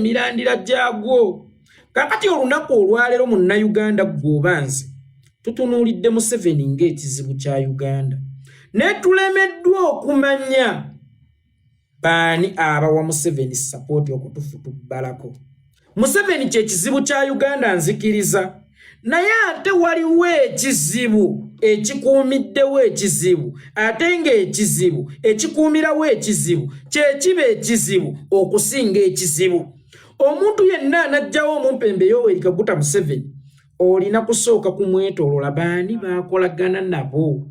emirandira gyagwo. Kakati olunaku olwaleero, Munnayuganda ggwe oba nze, tutunuulidde Museveni ng'ekizibu kya Uganda, naye tulemeddwa okumanya baani abawa Museveni support okutufutubbalako. Museveni kyekizibu kya Uganda, nzikiriza, naye ate waliwo ekizibu ekikuumiddewo ekizibu, ate ng'ekizibu ekikuumirawo ekizibu kyekiba ekizibu okusinga ekizibu. Omuntu yenna anajjawo omumpembe Yoweri Kaguta Museveni, olina kusooka kumwetoolola baani baakolagana nabo,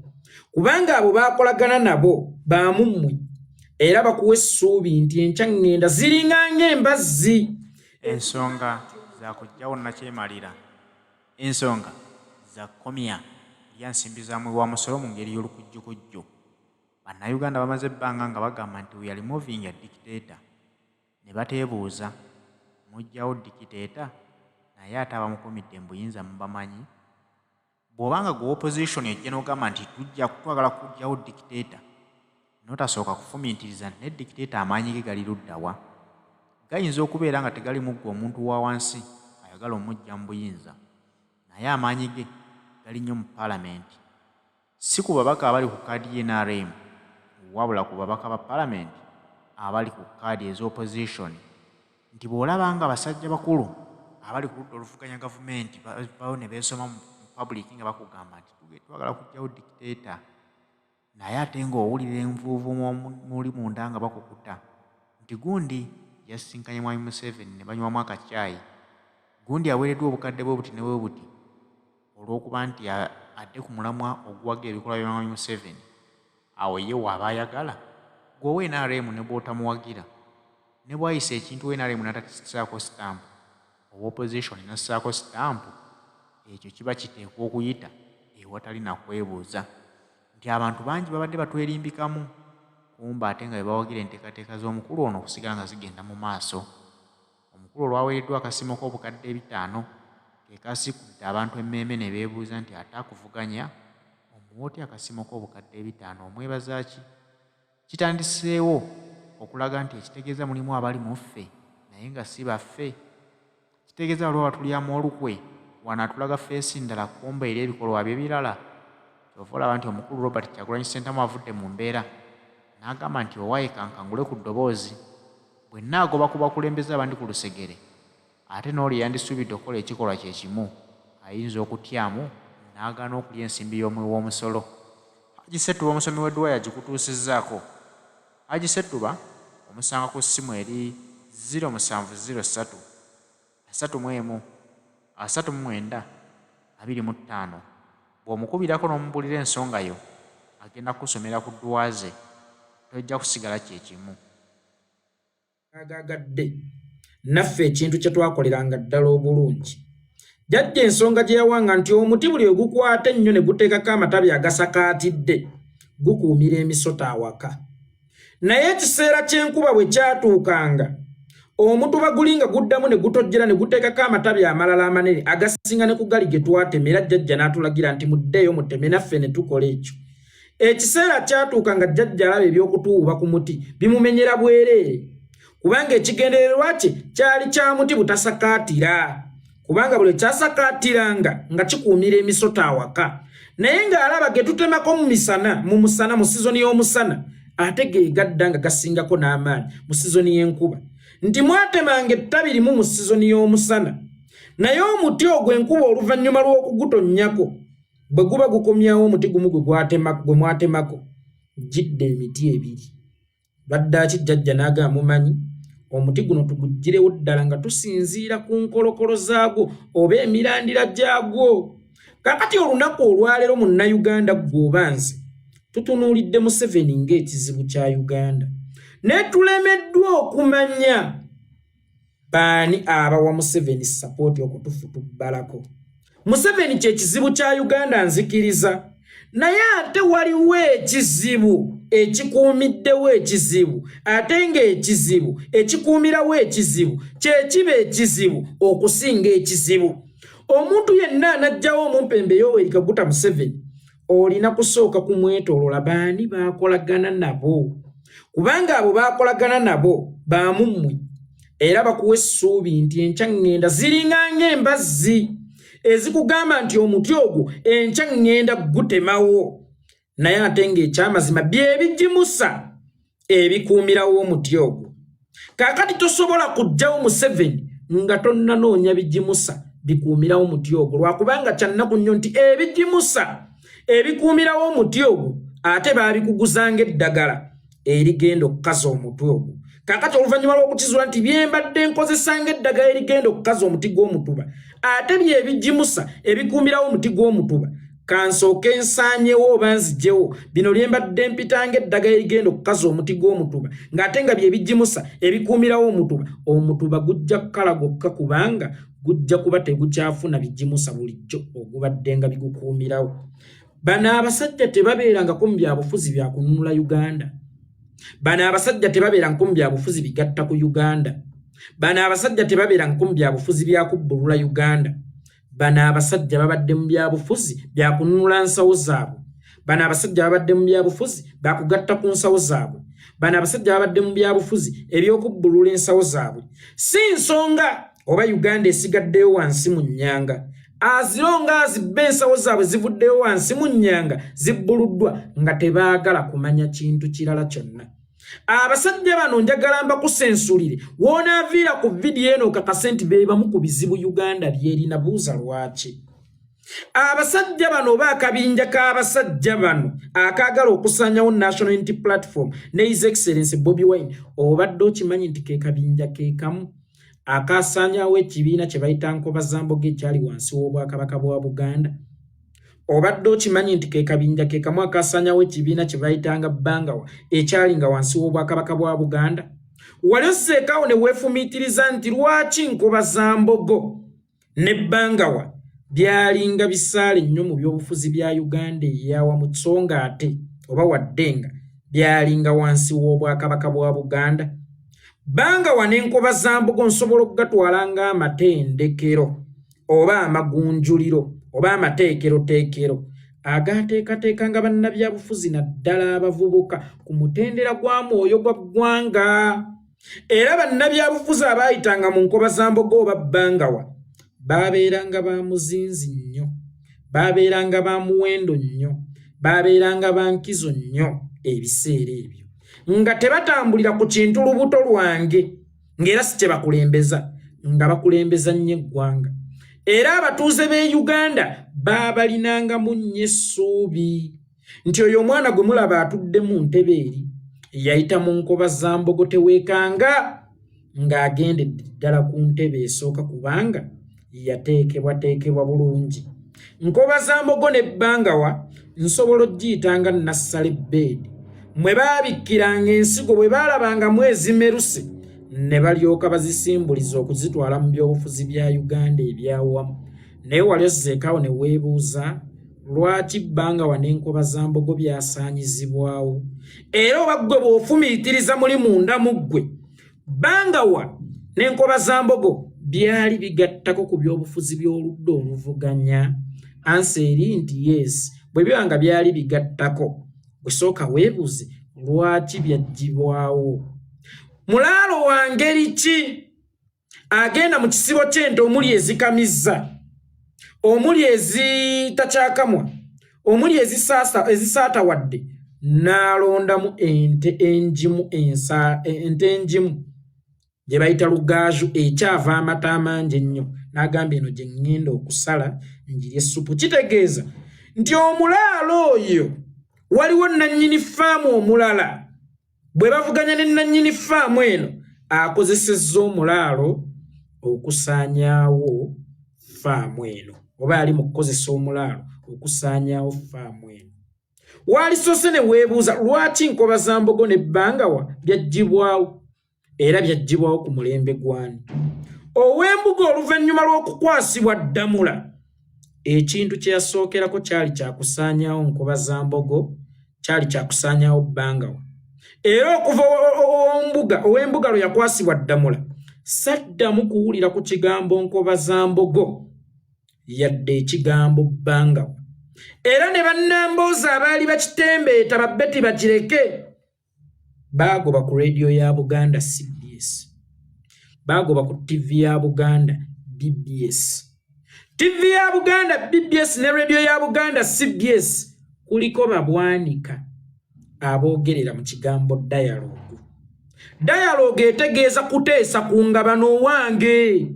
kubanga abo baakolagana nabo baamummwe era bakuwa essuubi nti enkya ŋŋenda ziringa ng'embazzi. Ensonga za kuggyawo nnakyemalira. Ensonga za kukomya kulya nsimbi za muwi wa musolo mu ngeri y'olukujjukujju. Bannayuganda bamaze ebbanga nga bagamba nti, "We are removing a dictator," ne bateebuuza, muggyawo dictator, naye ate abamukumidde mu buyinza mubamanyi? Bw'oba nga gwe opposition ojja n'ogamba nti tujja twagala kuggyawo dictator, n'otasooka kufumiitiriza nti ne dictator amaanyi ge gali ludda wa? Gayinza okubeera nga tegalimu ggwe omuntu wa wansi ayagala omuggya mu buyinza, naye amaanyi ge gali nnyo mu Paalamenti, si ku babaka abali ku kaadi ye NRM, wabula ku babaka ba Paalamenti abali ku kaadi ez'opposition, nti bw'olaba nga basajja bakulu abali ku ludda oluvuganya gavumenti bavayo ne beesoma mu public nga bakugamba nti twagala kuggyawo dictator, naye ate ng'owulira envuuvuumo muli munda nga bakukuta nti gundi yasisinkanye Mwami Museveni ne banywamu akacaayi, gundi aweereddwa obukadde bwe buti ne bwe buti olw'okuba nti adde ku mulamwa oguwaga ebikolwa bya Mwami Museveni. Awo ye waaba ayagala ggwe owa NRM ne bw'otamuwagira, ne bw'ayisa ekintu owa NRM n'atakissaako sitampu, owa opposition n'assaako sitampu, ekyo kiba kiteekwa okuyita ewatali na kwebuuza nti abantu bangi babadde batwerimbikamu, kumbe ate nga be bawagira enteekateeka z'omukulu ono okusigala nga zigenda mu maaso. Omukulu olwaweereddwa akasiimo k'obukadde 500 ke kaasiikudde abantu emmeeme ne beebuuza nti ate akuvuganya omuwa otya akasiimo k'obukadde 500, omwebaza ki? Kitandiseewo okulaga nti ekitegeeza mulimu abali mu ffe naye nga si baffe. Kitegeeza waliwo abatulyamu olukwe, wano atulaga face ndala kumbe eri ebikolwa bye birala. Ky'ova olaba nti omukulu Robert Kyagulanyi Ssentamu avudde mu mbeera n'agamba nti owaaye kankangule ku ddoboozi, bwe nnaagoba ku bakulembeze abandi ku lusegere, ate n'oli eyandisuubidde okukola ekikolwa kye kimu ayinza okutyamu n'agaana okulya ensimbi y'omuwi w'omusolo. Haji Ssettuba omusomi w'edduwa yagikutuusizzaako. Haji Ssettuba omusanga ku ssimu eri 0703 31 39 25. Bw'omukubirako n'omubuulira ensonga yo, agenda kukusomera ku dduwa ze, tojja kusigala kye kimu. Agagadde naffe ekintu kye twakoleranga ddala obulungi, jajja ensonga gye yawanga nti omuti buli ogukwata ennyo ne guteekako amatabi agasakaatidde gukuumira emisota awaka, naye ekiseera ky'enkuba bwe kyatuukanga, omutuba guli nga guddamu ne gutojjera ne guteekako amatabi amalala amanene agasinga ne ku gali ge twatema. Era jjajja n'atulagira nti muddeeyo muteme, naffe ne tukola ekyo. Ekiseera kyatuuka nga jjajja alaba ebyokutuwuuba ku muti bimumenyera bwereere, kubanga ekigendererwa kye kyali kya muti butasakaatira, kubanga buli kyasakaatiranga nga kikuumira emisota awaka, naye ng'alaba ge tutemako mu misana, mu musana, mu sizoni y'omusana, ate ge gadda nga gasingako n'amaanyi mu sizoni y'enkuba, nti mwatemanga ettabi limu mu sizoni y'omusana, naye omuti ogwo enkuba oluvannyuma lw'okugutonnyako bwe guba gukomyawo omuti gumu gwe mwatemako, gidda emiti ebiri. Baddaaki jjajja n'agamba, mumanyi, omuti guno tuguggirewo ddala nga tusinziira ku nkolokolo zaagwo oba emirandira gyagwo. Kakati olunaku olwaleero, Munnayuganda ggwe oba nze, tutunuulidde Museveni ng'ekizibu kya Uganda, naye tulemeddwa okumanya baani abawa Museveni support okutufutubbalako. Museveni kyekizibu kya Uganda, nzikiriza, naye ate waliwo ekizibu ekikuumiddewo ekizibu, ate ng'ekizibu ekikuumirawo ekizibu kyekiba ekizibu okusinga ekizibu. Omuntu yenna anajjawo omumpembe Yoweri Kaguta Museveni, olina kusooka kumwetoolola baani baakolagana nabo, kubanga abo baakolagana nabo baamummwe. Era bakuwa essuubi nti enkya ŋŋenda, ziringa ng'embazzi ezikugamba nti omuti ogwo enkya ŋŋenda gutemawo, naye ate ng'ekyamazima bye bigimusa ebikuumirawo omuti ogwo. Kaakati tosobola kuggyawo Museveni nga tonnanoonya bigimusa bikuumirawo omuti ogwo, lwakubanga kyannaku nnyo nti ebigimusa ebikuumirawo omuti ogwo ate baabikuguzanga eddagala erigenda okukaza omutwe ogwo. Kakati oluvannyuma lw'okukizuula nti byembadde nkozesa ng'eddagala erigenda okukaza omuti gw'omutuba ate bye bigimusa ebikuumirawo omuti gw'omutuba, kansooke nsaanyewo oba nzijewo bino lye mbadde mpita ng'eddagala erigenda okukaza omuti gw'omutuba ng'ate nga bye bigimusa ebikuumirawo omutuba. Omutuba gujja kukala gwokka kubanga gujja kuba tegukyafuna bigimusa bulijjo ogubadde nga bigukuumirawo. Bano abasajja tebabeerangako mu byabufuzi bya kununula Uganda. Bano abasajja tebabeerangako mu byabufuzi bigatta ku Uganda. Bano abasajja tebabeerangako mu byabufuzi bya kubbulula Uganda. Bano abasajja babadde mu byabufuzi bya kununula nsawo zaabwe. Bano abasajja babadde mu byabufuzi bakugatta ku nsawo zaabwe. Bano abasajja babadde mu byabufuzi ebyokubbulula ensawo zaabwe. Si nsonga oba Uganda esigaddeyo wansi mu nnyanga, aziro nga azibba ensawo zaabwe zivuddeyo wansi mu nnyanga, zibbuluddwa nga tebaagala kumanya kintu kirala kyonna. Abasajja bano njagala mbakusensulire, w'onaaviira ku vidiyo eno okakase nti be bamu ku bizibu Uganda by'erina. Buuza lwaki abasajja bano oba akabinja k'abasajja bano akaagala okusaanyawo National Unity Platform ne His Excellence Bobi Wine. Obadde okimanyi nti ke kabinja ke kamu akasaanyawo ekibiina kye bayita Nkobazambogo ekyali wansi w'Obwakabaka bwa Buganda? Obadde okimanyi nti ke kabinja ke kamu akasaanyawo ekibiina kye bayitanga Bbangawa ekyali nga wansi w'Obwakabaka bwa Buganda? Wali osseekaawo ne weefumiitiriza nti lwaki Nkobazambogo ne Bbangawa byalinga bisaale nnyo mu byobufuzi bya Uganda eyawamu, so nga ate oba wadde nga byalinga wansi w'Obwakabaka bwa Buganda? Bbangawa n'Enkobazambogo nsobola okugatwala ng'amatendekero oba amagunjuliro oba amateekeroteekero agaateekateekanga bannabyabufuzi naddala abavubuka ku mutendera gwa mwoyo gwa ggwanga. Era bannabyabufuzi abaayitanga mu Nkobazambogo oba Bbangawa baabeeranga ba muzinzi nnyo, baabeeranga ba muwendo nnyo, baabeeranga ba nkizo nnyo ebiseera ebyo, nga tebatambulira ku kintu lubuto lwange, ng'era si kye bakulembeza, nga bakulembeza nnyo eggwanga. Era abatuuze b'e Uganda baabalinangamu nnyo essuubi nti oyo omwana gwe mulaba atudde mu ntebe eri yayita mu Nkobazambogo, teweekanga ng'agendedde ddala ku ntebe esooka kubanga yateekebwateekebwa bulungi. Nkobazambogo ne Bbangawa nsobola ogiyitanga nassale bbeedi mwe baabikkiranga ensigo, bwe baalabangamu ezimeruse ne balyoka bazisimbuliza okuzitwala mu byobufuzi bya Uganda ebyawamu. Naye wali ozzeekaawo ne weebuuza lwaki Bbangawa n'Enkobazambogo byasaanyizibwawo? Era oba ggwe bw'ofumiitiriza muli munda mu ggwe, Bbangawa n'Enkobazambogo byali bigattako ku byobufuzi by'oludda oluvuganya? Ansa eri nti yes. Bwe biba nga byali bigattako, gwe sooka weebuuze lwaki byaggyibwawo. Mulaalo wa ngeri ki agenda mu kisibo ky'ente omuli ezikamizza, omuli ezitakyakamwa, omuli ezisaatawadde, n'alondamu ente engimu, ente engimu gye bayita lugaaju ekyava amata amangi ennyo, n'agamba eno gye ŋŋenda okusala ngirye essupu? Kitegeeza nti omulaalo oyo waliwo nnannyini faamu omulala bwe bavuganya ne nnannyini faamu eno akozesezza omulaalo okusaanyaawo faamu eno, oba ali mu kukozesa omulaalo okusaanyaawo faamu eno. Waalisoose ne weebuuza lwaki Nkobazambogo ne Bbangawa byaggyibwawo, era byaggyibwawo ku mulembe gwani? Ow'embuga oluvannyuma lw'okukwasibwa Ddamula, ekintu kye yasookerako kyali kya kusaanyaawo Nkobazambogo, kyali kya kusaanyaawo Bbangawa. Era okuva ow'embuga lwe yakwasibwa Ddamula, saddamu kuwulira ku kigambo Nkobazambogo yadde ekigambo Bbangawa. Era ne bannamboozi abaali bakitembeeta babbeti bakireke baagoba ku rediyo ya Buganda CBS. Baagoba ku TV ya Buganda BBS. TV ya Buganda BBS ne radio ya Buganda CBS kuliko babwanika aboogerera mu kigambo dialogue. Dialogue etegeeza kuteesa ku ngabano. Owange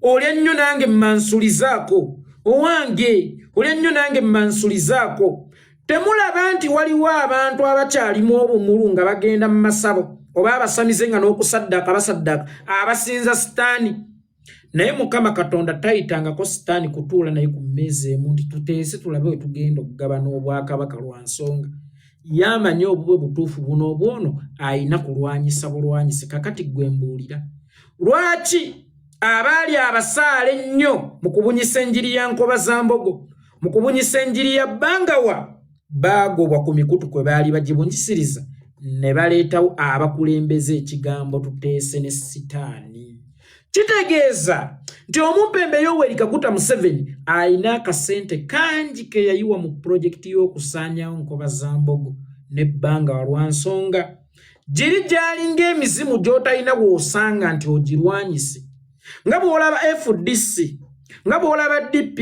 olya nnyo nange mmansulizaako, owange olya nnyo nange mmansulizaako. Temulaba nti waliwo abantu abakyalimu obumulu nga bagenda mu masabo oba abasamize nga n'okusaddaaka basaddaaka, abasinza Sitaani? Naye Mukama Katonda tayitangako Sitaani kutuula naye ku mmeeza emu nti tuteese tulabe we tugenda okugabana obwakabaka, lwa nsonga yamanyi obubwe butuufu buno obwono ayina kulwanyisa bulwanyise. Kakati gwe mbuulira, lwaki abaali abasaala ennyo mu kubunyisa enjiri ya Nkoba za Mbogo, mu kubunyisa enjiri ya Bbangawa, baagobwa ku mikutu kwe baali bagibunyisiriza ne baleetawo abakulembeze ekigambo tuteese ne Sitaani? Kitegeeza nti omumpembe Yoweri Kaguta Museveni ayina akasente kangi ke yayiwa mu pulojekiti y'okusaanyawo Nkoba za Mbogo n'ebbanga, lwa nsonga giri gyalinga emizimu gy'otalina w'osanga nti ogirwanyise, nga bw'olaba FDC, nga bw'olaba DP,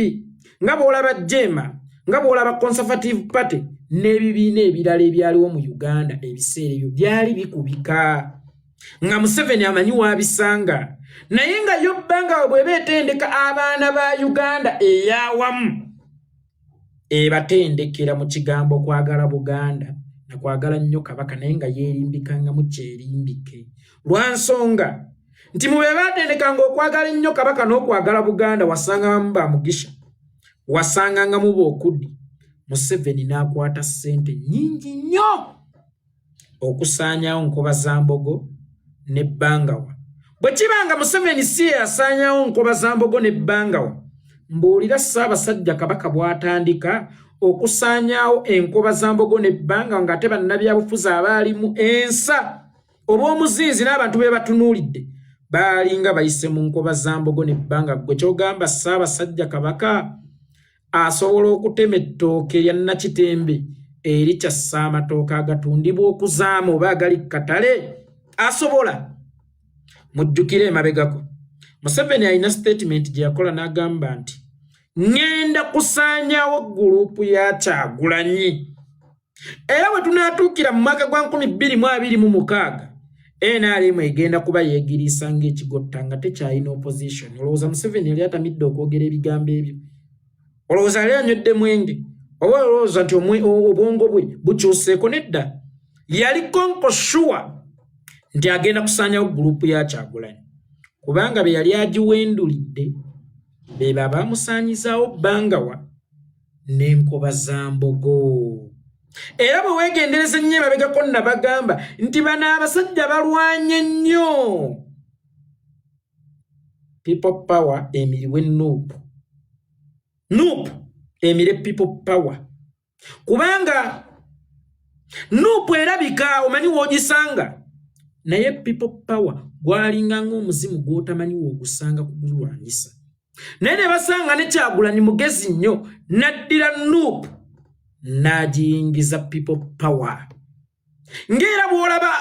nga bw'olaba JEEMA, nga bw'olaba Conservative Party n'ebibiina ebirala ebyaliwo mu Uganda ebiseera ebyo byali bikubika nga Museveni amanyi waabisanga. Naye nga yo bbanga bw'eba etendeka abaana ba Uganda eyawamu, ebatendekera mu kigambo kwagala Buganda nakwagala nnyo Kabaka, naye nga yeerimbikangamu kyerimbike, lwa nsonga nti mu be baatendekanga okwagala ennyo Kabaka n'okwagala Buganda wasangamu bamugisha, wasangangamu bookuddi. Museveni n'akwata ssente nnyingi nnyo okusaanyawo Nkoba za Mbogo n'Ebbangawa. Bwe kiba nga Museveni si ye yasaanyawo Nkoba za Mbogo n'Ebbangawa, mbuulira Ssaabasajja Kabaka bw'atandika okusaanyaawo Enkoba za Mbogo n'Ebbanga ng'ate bannabyabufuzi abaalimu ensa oba omuzinzi n'abantu be batunuulidde baalinga bayise mu Nkoba za Mbogo n'Ebbanga. Ggwe kyogamba Ssaabasajja Kabaka asobola okutema ettooke lya Nakitembe erikyassa amatooke agatundibwa okuzaama oba agali ku katale? Asobola? Mujjukire emabegako Museveni alina statement gye yakola n'agamba nti ŋŋenda kusaanyawo gurupu ya Kyagulanyi, era bwe tunaatuukira mu mwaka gwa 2026 NRM egenda kuba yeegiriisa ng'ekigotta nga tekyalina opposition. Olowooza Museveni yali atamidde okwogera ebigambo ebyo? Olowooza yali anywedde mwenge oba olowooza nti obwongo bwe bukyuseeko? Nedda, yali konko sure nti agenda kusaanyawo gurupu ya Kyagulanyi, kubanga be yali agiwendulidde be babamusaanyizaawo Bbangawa n'Enkoba za Mbogo. Era bwe weegendereza ennyo emabegako nabagamba nti bano abasajja balwanye nnyo People Power emiriwe NUP, NUP emire People Power, kubanga NUP erabika omanyi w'ogisanga, naye People Power gwalinga ng'omuzimu gw'otamanyi w'ogusanga kugulwanyisa. Naye ne basanga ne Kyagulanyi mugezi nnyo, n'addira NUP n'agiyingiza People Power. Ng'era bw'olaba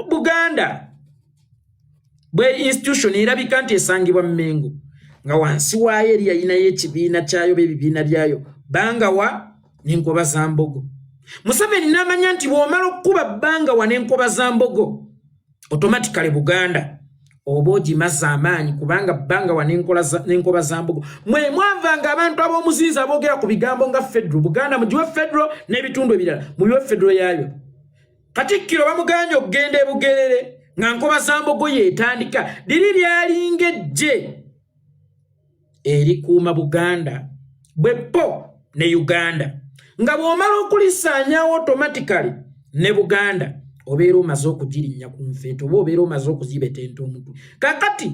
Buganda bwe institution erabika nti esangibwa Mmengo, nga wansi waayo eri yayinayo ekibiina kyayo oba ebibiina byayo Bangawa n'Enkoba za Mbogo. Museveni n'amanya nti bw'omala okukuba Bangawa n'Enkoba za Mbogo, automatically Buganda oba ogimaze amaanyi, kubanga Bangawa n'Enkoba za Mbogo mwe mwavanga abantu ab'omuzinzi aboogera ku bigambo nga federal. Buganda mugiwe federal n'ebitundu ebirala mubiwe federal yaayo. Katikkiro bamuganye okugenda ebugerere nga Nkoba za Mbogo yeetandika. Liri lyalinga ejje erikuuma Buganda bweppo ne Uganda, nga bw'omala okulisaanyawo automatically ne Buganda obeera omaze okugirinnya ku nfeete oba obeera omaze okuzibetenta omutwe. Kakati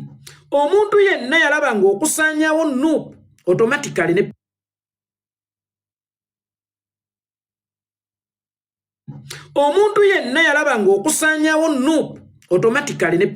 omuntu yenna yalaba ng'okusaanyawo NUP automatically ne omuntu yenna yalaba ng'okusaanyawo NUP automatically ne